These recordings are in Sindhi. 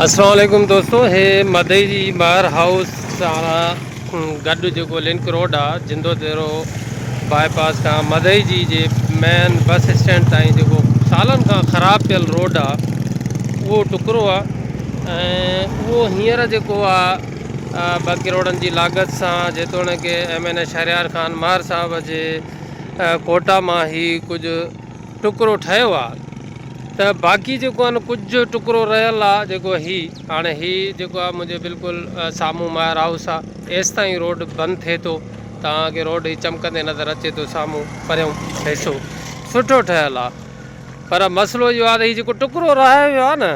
اسلام عليڪم دوستو هي مدئي جي مهر هائوس سان گڏ جيڪو لنڪ روڊ آ جندو ديرو باء پاس کان مدئي جي جي مين بس اسٽينڊ تائين جيڪو سالن کان خراب پيل روڊ آ اهو ٽڪرو آ ۽ اهو هينئر جيڪو آ ٻه ڪروڙن جي لاڳت سان جيتوڻيڪ M N A Shehryar Khan Mahar صاحب جي ڪوٽا مان هي ڪجهه ٽڪرو ٺهيو آ ته باقي جيڪو آ نه ڪجهه ٽڪرو رهيل آ جيڪو هي هاڻي هي جيڪو آ منهنجي بلڪل سامهون ماهر هائوس آ ايستائين روڊ بند ٿئي ٿو توهان کي روڊ هي چمڪندي نظر اچي ٿو سامهون پريون حصو سٺو ٺهيل آ پر مسئلو اهو آ ته هي جيڪو ٽڪرو رهايو ويو آ نه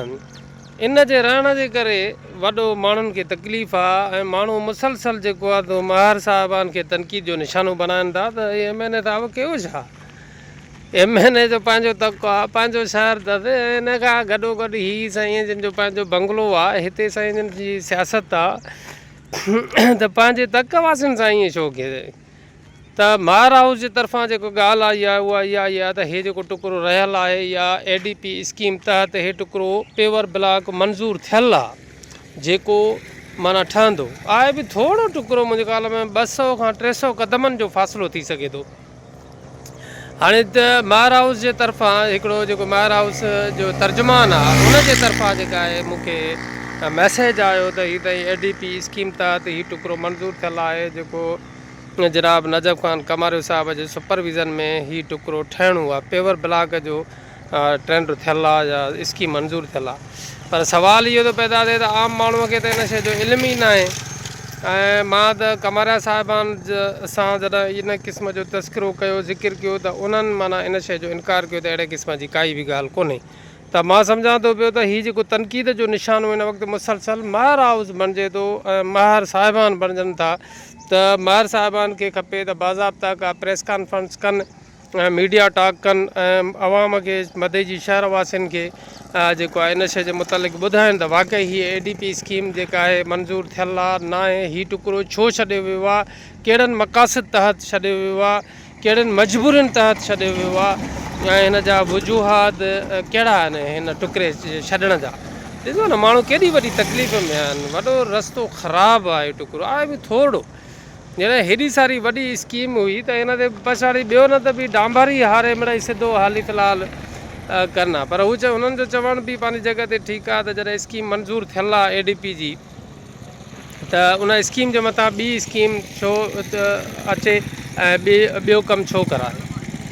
ان جي رهڻ جي ڪري وڏو ماڻهن کي تڪليف آ ۽ ماڻهو مسلسل جيڪو آ ته ماهر صاحبان کي تنقيد جو نشانو بنائن ٿا ته اي ايم اين اي صاحب ڪيو ڇا؟ ايم اين اي جو پنهنجو تڪ آ پنهنجو شهر اٿس ۽ ان کان گڏو گڏ هي سائين جن جو پنهنجو بنگلو آ هتي سائين جن جي سياست آ ته پنهنجي تڪ واسين سان ائين ڇو ڪيو ته مهر هائوس جي طرفان جيڪو ڳالهه آئي آهي اها اها آئي آهي ته هي جيڪو ٽڪرو رهيل آهي يا اي ڊي پي اسڪيم تحت هي ٽڪرو پيور بلاڪ منظور ٿيل آهي جيڪو معنيٰ ٺهندو آهي به ٿورو ٽڪرو منهنجي خيال ۾ 200 کان 300 قدمن جو فاصلو ٿي سگهي ٿو. هاڻي ته مهر هائوس جي طرفان هڪڙو جيڪو مهر هائوس جو ترجمان آ ان جي طرفان جيڪا آهي مون کي ميسيج آيو ته هي تائين اي ڊي پي اسڪيم تحت هي ٽڪرو منظور ٿيل آهي جيڪو جناب نجف خان ڪماريو صاحب جي سپرويزن ۾ هي ٽڪرو ٺهڻو آ پيور بلاڪ جو ٽينڊر ٿيل آ يا اسڪيم منظور ٿيل آ پر سوال اهو ٿو پيدا ٿئي ته عام ماڻهو کي ته ان شيء جو علم ئي ناهي ۽ مان ته ڪماريا صاحبان سان جڏهن ان قسم جو تذڪرو ڪيو ذڪر ڪيو ته انهن معنيٰ ان شيء جو انڪار ڪيو ته اهڙي قسم جي ڪائي به ڳالهه ڪونهي ته مان سمجهان ٿو پيو ته هي جيڪو تنقيد جو نشانو هن وقت مسلسل مهر هائوس بڻجي ٿو ۽ مهر صاحبان بڻجن ٿا ته مهر صاحبان کي کپي ته باضابطا ڪا پريس ڪانفرنس ڪن ۽ ميڊيا ٽاڪ ڪن ۽ عوام کي مدئي جي شهر واسين کي جيڪو آهي ان شيء جي متعلق ٻڌائين ته واقعي هي اي ڊي پي اسڪيم جيڪا آهي منظور ٿيل آ ناهي هي ٽڪرو ڇو ڇڏيو ويو آ ڪهڙن مقاصد تحت ڇڏيو ويو آ ڪهڙين مجبورين تحت ڇڏيو ويو آ ۽ هن جا وجوهات ڪهڙا آهن هن ٽڪري ڇڏڻ جا ڏسو نه ماڻهو ڪيڏي وڏي تڪليف ۾ آهن وڏو رستو خراب آهي ٽڪرو آهي به ٿورڙو جڏهن هيڏي ساري وڏي اسڪيم هئي ته ان تي پڇاڙي ٻيو نه ته به ڊانڀر ئي هاري مڙئي سڌو حالي في الحال ڪن ها پر هو چئي انهن جو چوڻ به پنهنجي جڳهه تي ٺيڪ آهي ته جڏهن اسڪيم منظور ٿيل آهي اي ڊي پي جي ته ان اسڪيم جي مٿان ٻي اسڪيم ڇو اچي ۽ ٻي ٻيو ڪم ڇو ڪرائي.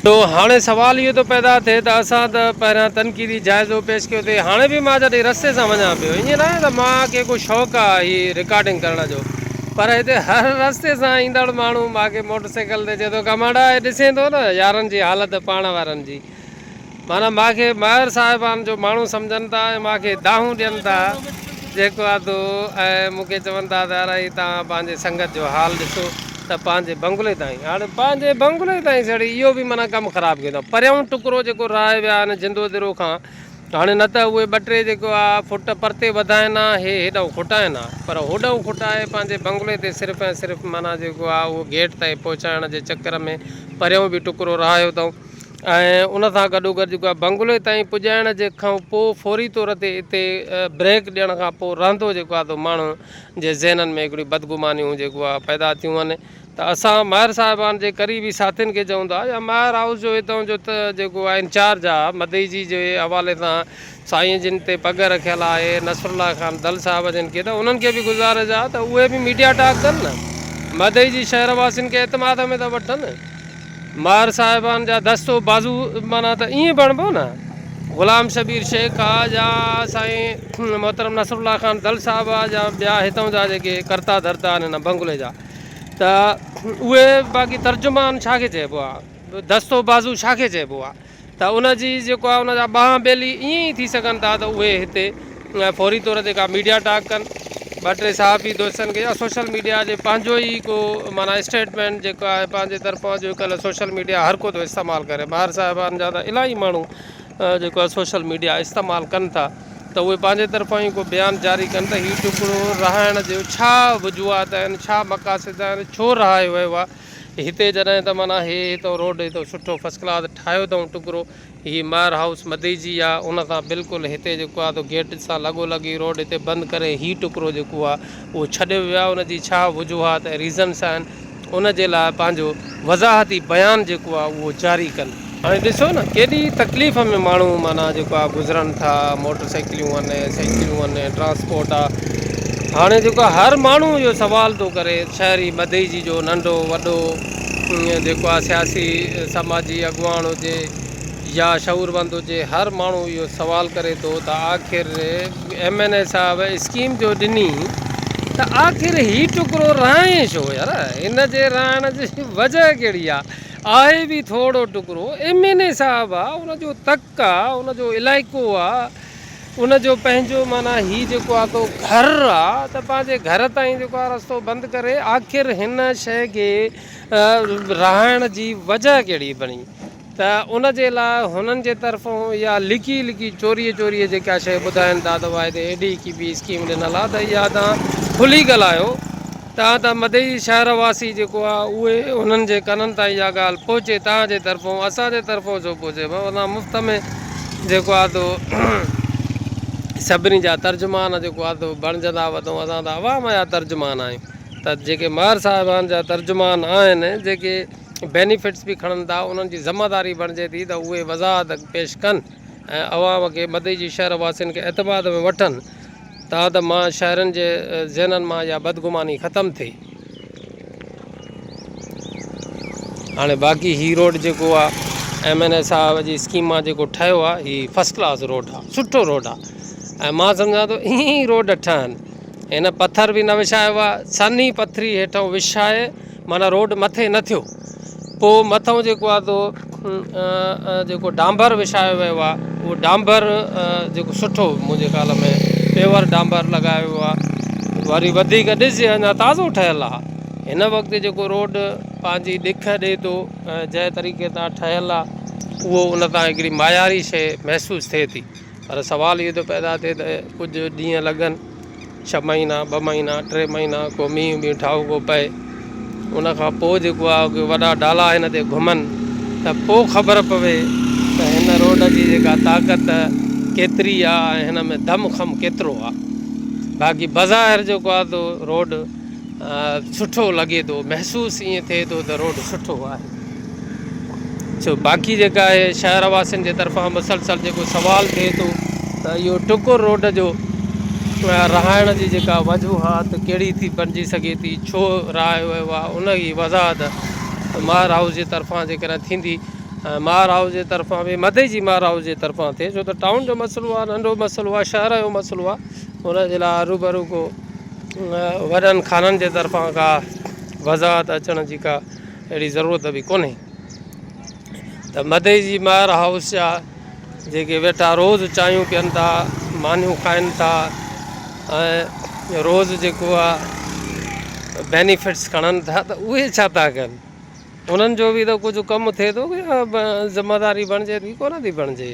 تو هاڻي سوال اهو ٿو پيدا ٿئي ته اسان ته پهريان تنقيدي جائزو پيش ڪيو ٿي، هاڻي به مان جڏهن رستي سان وڃان پيو، ائين ناهي ته مان کي ڪو شوق آ هي رڪارڊنگ ڪرڻ جو، پر هتي هر رستي سان ايندڙ ماڻهو مان کي موٽر سائيڪل تي چئي ٿو ڪمانڊا هي ڏسين ٿو نه يارن جي حالت پاڻ وارن جي. معنيٰ مان کي مهر صاحبان جو ماڻهو سمجهن ٿا ۽ مان کي دانهون ڏين ٿا جيڪو آ تو ۽ مون کي چون ٿا ته ارائي توهان پنهنجي سنگت جو حال ڏسو ته پنهنجي بنگلي تائين هاڻي پنهنجي بنگلي تائين سڙي اهو به معنيٰ ڪم خراب ڪيو اٿئون پريون ٽڪرو جيڪو رهائي ويا آهن جندو درو کان هاڻي نه ته اهي ٻه ٽي جيڪو آ فٽ پرتي وڌائين ها هي هيڏانهن کٽائين ها پر هوڏانهن کٽائي پنهنجي بنگلي تي صرف ۽ صرف معنيٰ جيڪو آ اهو گيٽ تائين پهچائڻ جي چڪر ۾ پريون به ٽڪرو رهايو اٿئون. ۽ ان سان گڏوگڏ جيڪو آهي بنگلي تائين پڄائڻ جي کان پوء فوري طور تي اتي بريڪ ڏيڻ کان پوء رهندو جيڪو آهي سو ماڻهن جي ذهنن ۾ هڪڙيون بدگمانيون جيڪو آهي پيدا ٿيون آهن ته اسان مهر صاحبان جي قريبي ساٿين کي چئون ٿا يا مهر هائوس جو هتان جو ته جيڪو آهي انچارج آهي مدئي جي جي حوالي سان سائين جن تي پڳ رکيل آهي نصر الله خان دل صاحب جن کي ته انهن کي به گذارش آهي ته اهي به ميڊيا ٽاڪ ڪن نه مدئي جي شهر واسين کي اعتماد ۾ ته وٺن. مار صاحبان جا دست و بازو معنيٰ ته ائين بڻبو نه غلام شبير شيخ آ يا سائين محترم نصر الله خان دل صاحب آ يا ٻيا هتان جا جيڪي ڪرتا ڌرتا آهن هن بنگلي جا ته اهي باقي ترجمان ڇا کي چئبو آ دست و بازو ڇا کي چئبو آ ته ان جي جيڪو آهي ان جا ٻانهن ٻيلي ائين ئي ٿي سگهن ٿا ته اهي هتي فوري طور تي ڪا ميڊيا ٽاڪ ڪن ٻه ٽي صحافي دوستن کي يا سوشل ميڊيا جي پنهنجو ئي ڪو معنيٰ اسٽيٽمينٽ جيڪو آهي پنهنجي طرفان جو اڄڪلهه سوشل ميڊيا هر ڪو ٿو استعمال ڪري ماهر صاحبان جا ته الاهي ماڻهو جيڪو آهي سوشل ميڊيا استعمال ڪن ٿا ته اهي پنهنجي طرفان ئي ڪو بيان جاري ڪن ته هي ٽڪڙو رهائڻ جو ڇا وجوهات آهن ڇا مقاصد آهن ڇو رهايو ويو آهي. هتي جڏهن ته معنيٰ هي هتو روڊ هتو سٺو فرسٽ ڪلاس ٺاهيو اٿئون ٽڪرو هي مهر هائوس مديجي آ ان سان بلڪل هتي جيڪو آ تو گيٽ سان لڳو لڳ هي روڊ هتي بند ڪري هي ٽڪرو جيڪو آ اهو ڇڏيو ويو آ ان جي ڇا وجوهات ۽ ريزنس آهن ان جي لاء پنهنجو وضاحتي بيان جيڪو آ اهو جاري ڪن. هاڻي ڏسو نه ڪيڏي تڪليف ۾ ماڻهو معنيٰ جيڪو آ گذرن ٿا موٽر سائيڪليون آهن سائيڪليون آهن ٽرانسپورٽ آ هاڻي جيڪو آ هر ماڻهو اهو سوال ٿو ڪري شهري مديجي جو ننڍو وڏو جيڪو آ سياسي سماجي اڳواڻ هجي يا شعورمند هجي هر ماڻهو اهو سوال ڪري ٿو ته آخر ايم اين اي صاحب اسڪيم جو ڏني ته آخر هي ٽڪرو رهائين ڇو يار هن جي رهائڻ جي وجه ڪهڙي آ آهي به ٿورو ٽڪرو ايم اين اي صاحب آ ان جو تڪ آ ان جو علائقو آ ان جو پنهنجو معنيٰ هي جيڪو آ تو گهر آ ته پنهنجي گهر تائين جيڪو آ رستو بند ڪري آخر هن شيء کي رهائڻ جي وجه ڪهڙي بڻي ته ان جي لاء هنن جي طرفون اها لڪي لڪي چوريء چوريء جيڪا شيء ٻڌائين ٿا ته اها هتي ايڏي ڪي بي اسڪيم ڏنل آهي ته اها توهان کلي ڳالهايو تان ته مدئي شهر واسي جيڪو آهي اهي انهن جي ڪنن تائين اها ڳالهه پهچي توهان جي طرفون اسان جي طرفون ڇو پهچي ڀائو اسان مفت ۾ جيڪو آهي سو سڀني جا ترجمان جيڪو آهي سو بڻجندا وتون اسان ته عوام جا ترجمان آهيون ته جيڪي مهر صاحبان جا ترجمان آهن جيڪي بينيفٽس به کڻن ٿا انهن جي ذميواري بڻجي ٿي ته اهي وضاحت پيش ڪن ۽ عوام کي مدئي جي شهر واسين کي اعتماد ۾ وٺن تان ته مان شهرين جي ذهنن مان اها بدگماني ختم ٿئي. هاڻي باقي هي روڊ جيڪو آ ايم اين اي صاحب جي اسڪيم مان جيڪو ٺهيو آ هي فرسٽ ڪلاس روڊ آ سٺو روڊ آ ۽ مان سمجهان ٿو ائين ئي روڊ ٺهن هن پٿر به نه وڇايو آ سنهي پٿري هيٺان وڇائي معنيٰ روڊ مٿي نه ٿيو پوء مٿئون جيڪو آ سو جيڪو ڊانڀر وڇايو ويو آ اهو ڊانڀر جيڪو سٺو منهنجي خيال ۾ پيور ڊانڀر لڳايو ويو آ وري وڌيڪ ڏسجي اڃا تازو ٺهيل آ هن وقت جيڪو روڊ پنهنجي ڏک ڏي ٿو جنهن طريقي سان ٺهيل آ اهو ان تان هڪڙي معياري شيء محسوس ٿئي ٿي پر سوال اهو ٿو پيدا ٿئي ته ڪجهه ڏينهن لڳن، ڇهه مهينا، ٻه مهينا، ٽي مهينا ڪو مينهن وينهن ٺاهوڪو پئي، ان کان پوء جيڪو آهي ڪي وڏا ڊالا هن تي گهمن ته پوء خبر پوي ته هن روڊ جي جيڪا طاقت ڪيتري آهي ۽ هن ۾ دم خم ڪيترو آهي. باقي بظاهر جيڪو آهي سو روڊ سٺو لڳي ٿو، محسوس ائين ٿئي ٿو ته روڊ سٺو آهي. ڇو باقي جيڪا آهي شهر واسين جي طرفان مسلسل جيڪو سوال ٿئي ٿو ته اهو ٽڪر روڊ جو رهائڻ جي جيڪا وجوهات ڪهڙي ٿي بڻجي سگهي ٿي ڇو رهايو ويو آهي ان جي وضاحت مهر هائوس جي طرفان جيڪڏهن ٿيندي ۽ مهر هائوس جي طرفان به مدئي جي مهر هائوس جي طرفان ٿئي ڇو ته ٽائون جو مسئلو آهي ننڍو مسئلو آهي شهر جو مسئلو آهي ان جي لاء هروڀرو ڪو وڏن خانن جي طرفان ڪا وضاحت اچڻ جي ڪا اهڙي ضرورت به ڪونهي ته مدئي جي مهر هائوس جا جيڪي ويٺا روز چانهيون پين ٿا مانيون کائن ٿا ۽ روز جيڪو آ بينيفٽس کڻن ٿا ته اهي ڇا ٿا ڪن انهن جو به ته ڪجهه ڪم ٿئي ٿو يا ذميداري بڻجي ٿي ڪونه ٿي بڻجي.